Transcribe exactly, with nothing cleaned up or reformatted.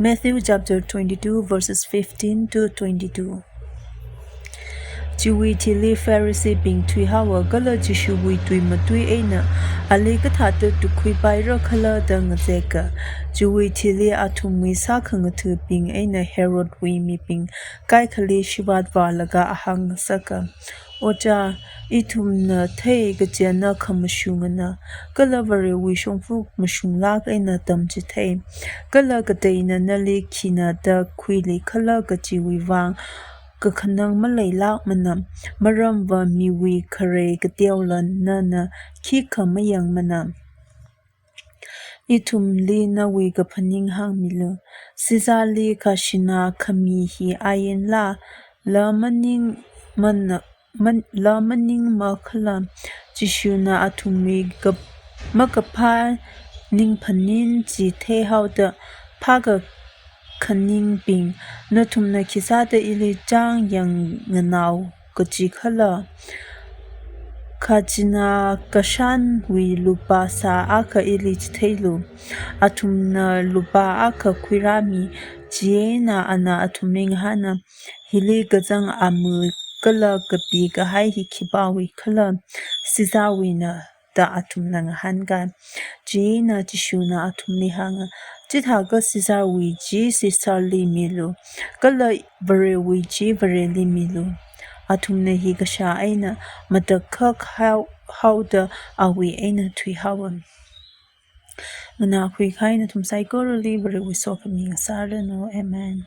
Matthew chapter twenty-two, verses fifteen to twenty-two. Chiwui thili Phariseebing thuihaowa kala Jishuwui tui matui eina, ali kathāda tukhuipaira khala da ngazeka. Chiwui thili athumwui sākhangathabing eina Herodwui mibing kaikhali shivāt vālaga ahāng ngasaka, Ojā, ithumna thei kachiya na khamashungana, kala Varewui shongfa mashunglāk eina tamchithei. Kala kateina nali khina da khuili khala kajiwui vang kakhanang maleilākmana, maramva miwui kharei kateola nana khikha mayangmana. Ithumli nawui kaphaning hāngmilu. Caesarli kashina khami hi ainla, la maningmana, man-, la maningmakhala? Jishuna athumwui kap-, makaphā ningphaning chi theihaoda phākakhaningbing, nathumna khisāda ili chāng yangnganao kajikhala? Khajina kashanwui lupā sā akha ili chitheilu. Athumna lupā akha khuirāmi, chieina ana athumli ngahāna, Hili kazang amui kala kapi kahai hi khipāwui khala? Caesarwuina, da athumna ngahānkai. Chieina Jishuna athumli hānga, Chithākha Caesarwui chi Caesarli milu, kala Varewui chi Vareli milu. Athumna hi kashā eina matakhak hao-, haoda awui eina thuihaowa. Nganākhui kahai nathum saikorali Varewui sokhami ngasāranu. Amen.